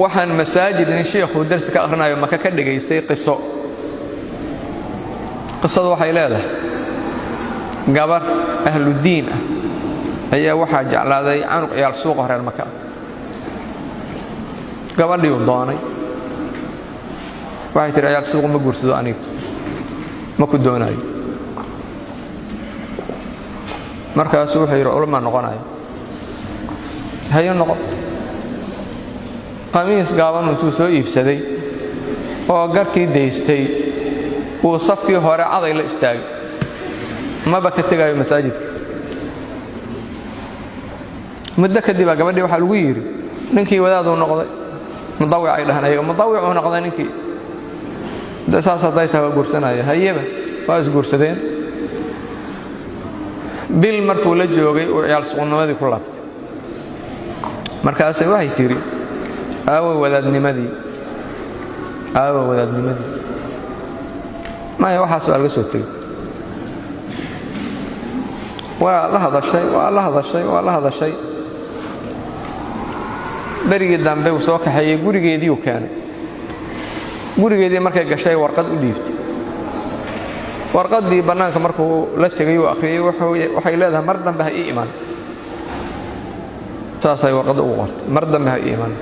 Waxaan masaajid nin shiikhuu darsi ka akhrinayo Maka ka dhegaystay qiso. Qisadu waxay leedahay gabar ahludiin ah ayaa waxaa jeclaaday canuq ciyaal suuqa reer Maka. Gabadhiiu doonay, waxay tihi ciyaal suuqu ma guursado, aniga ma ku doonaayo. Markaasuu wuxuu yidhi culamaa noqonayo, hayo noqon. Qamiis gaaban intuu soo iibsaday oo garkii daystay uu safkii hore caday la istaagay, maba ka tegaayo masaajidka. Muddo kadibaa gabadhii waxaa lagu yidhi ninkii wadaaduu noqday, mudawic ay dhahaan ayaga, mudawicuu noqday ninkii. De saas hadday tahay waa guursanaya. Hayeba waa isguursadeen. Bil markuu la joogay uu ciyaal suqnimadii ku laabtay. Markaase waxay tidhi aawa wadaadnimadii, aawa wadaadnimadii? Maya, waxaas waa laga soo tegey. Waa la hadashay, waa la hadashay, waa la hadashay. Berigii dambe uu soo kaxeeyey, gurigeediiuu keenay. Gurigeedii markay gashay warqad u dhiibtay. Warqaddii bannaanka markuu la tegey uu akhriyey, waxay leedahay mar dambe ha ii iman. Saasay warqadda ugu qortay, mar dambe ha ii iman.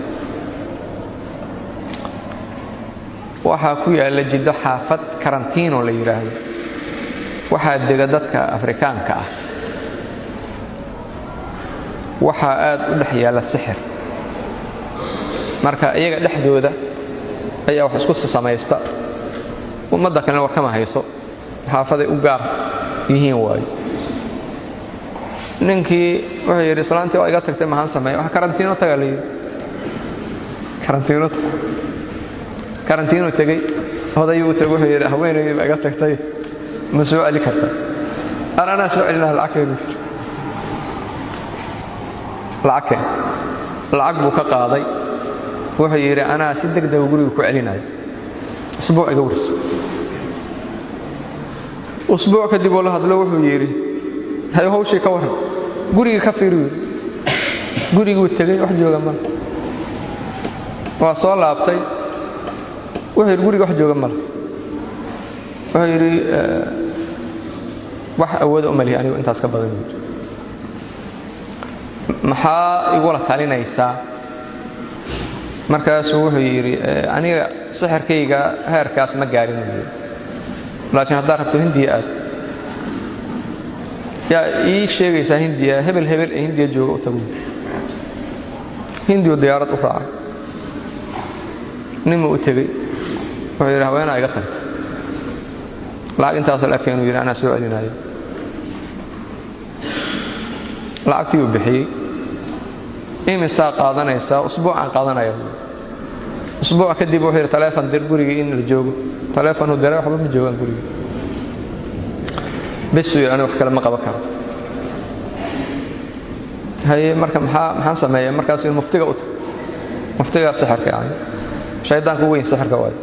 Waxaa ku yaalla Jiddo xaafad Karantiino la yidhaahdo, waxaa dega dadka Afrikaanka ah, waxaa aad u dhex yaalla sixir. Marka iyaga dhexdooda ayaa wax isku samaysta, ummadda kalena war kama hayso, xaafaday u gaar yihiin waayo. Ninkii wuxuu yidhi islaantii waa iga tagtay, maxaan sameeya? Wax karantiino tagaa la yidhi. Karantiino tag. Karantiinuu tegey, odayuu u tegey, wuxuu yidhi haweenaydii baa iga tagtay, ma soo celi karta? Anaa soo celinaha, lacag keen buu yidhi. Lacag keen. Lacag buu ka qaaday. Wuxuu yidhi anaa si deg dega guriga ku celinayo, usbuuc iga warso. Usbuuc kadib oo la hadlo, wuxuu yidhi hayo hawshii ka warran, guriga ka fiiri. Yidhi guriguu tegey, wax jooga male. Waa soo laabtay, wuxuu yidhi guriga wax jooga male. Wuxuu yidhi wax awooda u malihi anigu intaas ka badan. Yidhi maxaa igula talinaysaa? Markaasuu wuxuu yidhi aniga sixirkayga heerkaas ma gaarin buu yidhi, laakiin haddaad rabto Hindiya aad. Yaa ii sheegaysaa Hindiya? Hebel hebel ee Hindiya jooga u tagu. Hindiyu diyaarad u raacay, ninmuu u tegey, wuxuu yidhi haweenaa iga tagtay, lacag intaasoo la keenuu yidhi, anaa soo celinayo. Lacagtii uu bixiyey. Imisaa qaadanaysaa? Usbuucaan qaadanaya. Usbuuc kadib wuxuu yidhi taleefon dir gurigii in la joogo. Taleefonuu diray, waxba ma joogaan gurigii. Besuu yidhi aniga wax kale ma qaban karo. Haye marka maxaan sameeya? Markaasuu muftiga u tag, muftiga sixirka, yani shaydaanka weyn sixirka waayo.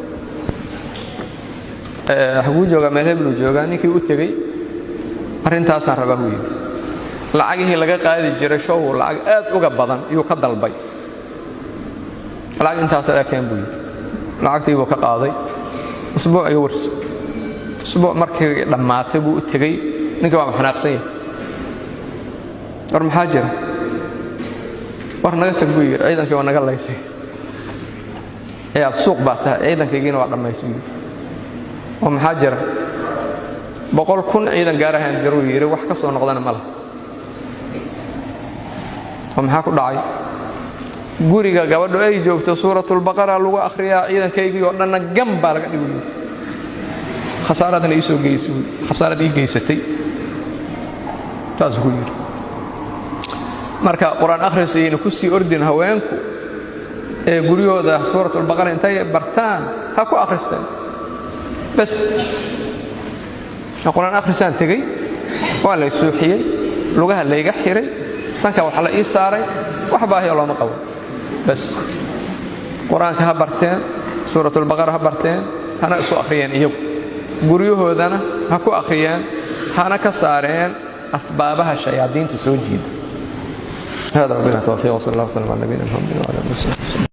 Xaguu joogaa? Meel hebeluu joogaa. Ninkii u tegey, arrintaasaan rabaa buu yidhi. Lacagihii laga qaadi jiray show lacag aad uga badan yuu ka dalbay. Lacag intaas keen buu yidhi. Lacagtii buu ka qaaday. Usbuuc iga warso. Usbuuc markii dhammaatay buu u tegey ninkii, waa xanaaqsan yahay. War maxaa jira? War naga tag buu yidhi, ciidankii waa naga laysay, ciyaal suuq baa tahay, ciidankaygiina waa dhammaysay buu yidhi. Oo maxaa jira? 100,000 ciidan gaarahaan diruu yidhi, wax ka soo noqdana ma laha. Oo maxaa ku dhacay? Guriga gabadhu ay joogto suuratulbaqara lagu akhriyaa, ciidankaygii oo dhanna gam baa laga dhigi yidhi, khasaaradna ii soo geysay, khasaarad ii geysatay, saasuu ku yidhi. Marka qur-aan akhris ayayna ku sii ordin haweenku ee guryahooda suuratulbaqara intay bartaan ha ku akhristeen bas. Qur-aan akhrisaan tegey, waa lay suuxiyey, lugaha layga xiray, sanka wax la ii saaray, wax baahiyo looma qabo. Bas qur-aanka ha barteen, suuratulbaqara ha barteen, hana isu akhriyeen iyagu, guryahoodana ha ku akhriyeen, hana ka saareen asbaabaha shayaadiinta soo jiida. Hada وبالله التوفيق، وصلى الله وسلم على نبينا محمد وعلى اله وصحبه وسلم.